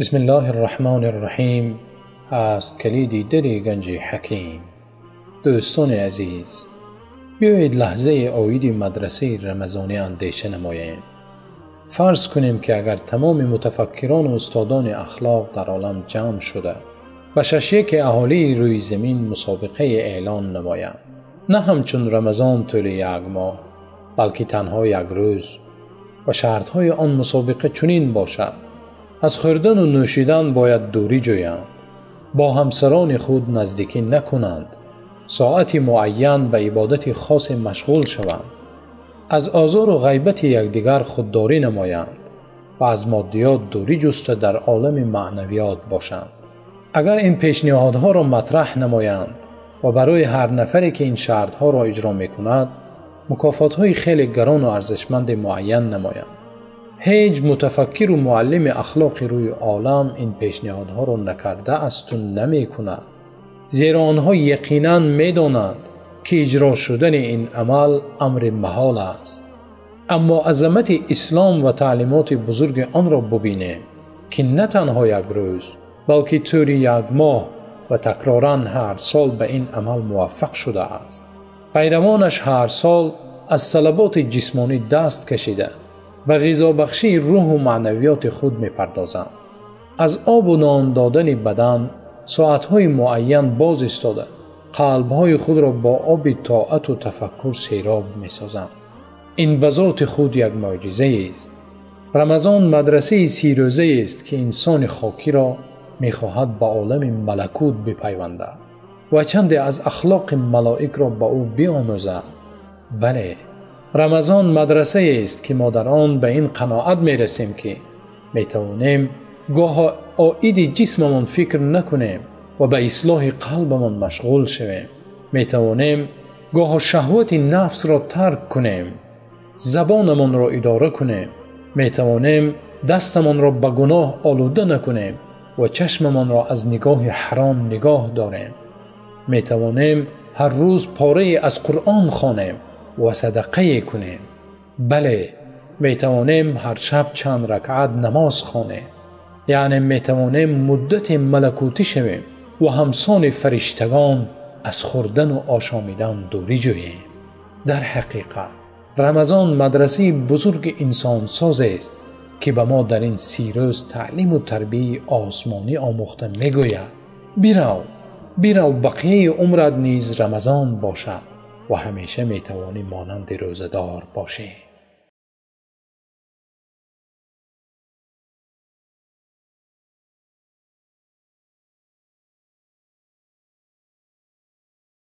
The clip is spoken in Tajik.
Бисмиллоҳир Раҳмонир Раҳим. Ҳаст калиди дари ганҷи ҳаким. Дӯстони азиз, биёед лаҳзаи оиди мадрасаи рамазонӣ андеша намоем. Фарз кунем, ки агар тамоми мутафаккирону устодони ахлоқ дар олам ҷамъ шуда, ба шашяки аҳолии рӯи замин мусобиқае эълон намоянд, на ҳамчун Рамазон тӯли як моҳ, балки танҳо як рӯз, ва шартҳои он мусобиқа чунин бошад: аз хӯрдану нӯшидан бояд дурӣ ҷӯянд, бо ҳамсарони худ наздикӣ накунанд, соати муайян ба ибодати хосе машғул шаванд, аз озору ғайбати якдигар худдорӣ намоянд ва аз моддиёт дурӣ ҷуста дар олами маънавиёт бошанд. Агар ин пешниҳодҳоро матраҳ намоянд ва барои ҳар нафаре, ки ин шартҳоро иҷро мекунад, мукофотҳои хеле гарону арзишманде муайян намоянд, ҳеҷ мутафаккиру муаллими ахлоқи рӯи олам ин пешниҳодҳоро накардаасту намекунад, зеро онҳо яқинан медонанд, ки иҷро шудани ин амал амри маҳол аст. Аммо азамати ислом ва таълимоти бузурги онро бубинем, ки на танҳо як рӯз, балки тӯли як моҳ ва такроран ҳар сол ба ин амал муваффақ шудааст. Пайравонаш ҳар сол аз талаботи ҷисмонӣ даст кашида, ба ғизобахшии рӯҳу маънавиёти худ мепардозанд. Аз обу нон додани бадан соатҳои муайян боз истода, қалбҳои худро бо оби тоату тафаккур сероб месозанд. Ин ба зоти худ як мӯъҷизаест. Рамазон мадрасаи 30 рӯзаест, ки инсони хокиро мехоҳад ба олами малакут бипайвандад ва чанде аз ахлоқи малоикро ба ӯ биомӯзад. Бале, Рамазон мадрасаест, ки мо дар он ба ин қаноат мерасем, ки метавонем гоҳо оиди ҷисмамон фикр накунем ва ба ислоҳи қалбамон машғул шавем. Метавонем гоҳо шаҳвати нафсро тарк кунем, забонамонро идора кунем. Метавонем дастамонро ба гуноҳ олуда накунем ва чашмамонро аз нигоҳи ҳаром нигоҳ дорем. Метавонем ҳар рӯз порае аз Қуръон хонем ва садақае кунем. Бале, метавонем ҳар шаб чанд ракъат намоз хонем. Яъне метавонем муддате малакутӣ шавем ва ҳамсони фариштагон аз хӯрдану ошомидан дурӣ ҷӯем. Дар ҳақиқат, Рамазон мадрасаи бузурги инсонсозест, ки ба мо дар ин 30 рӯз таълиму тарбияи осмонӣ омӯхта мегӯяд: бирав, бирав, бақияи умрат низ Рамазон бошад ва ҳамеша метавонӣ монанди рӯзадор бошӣ.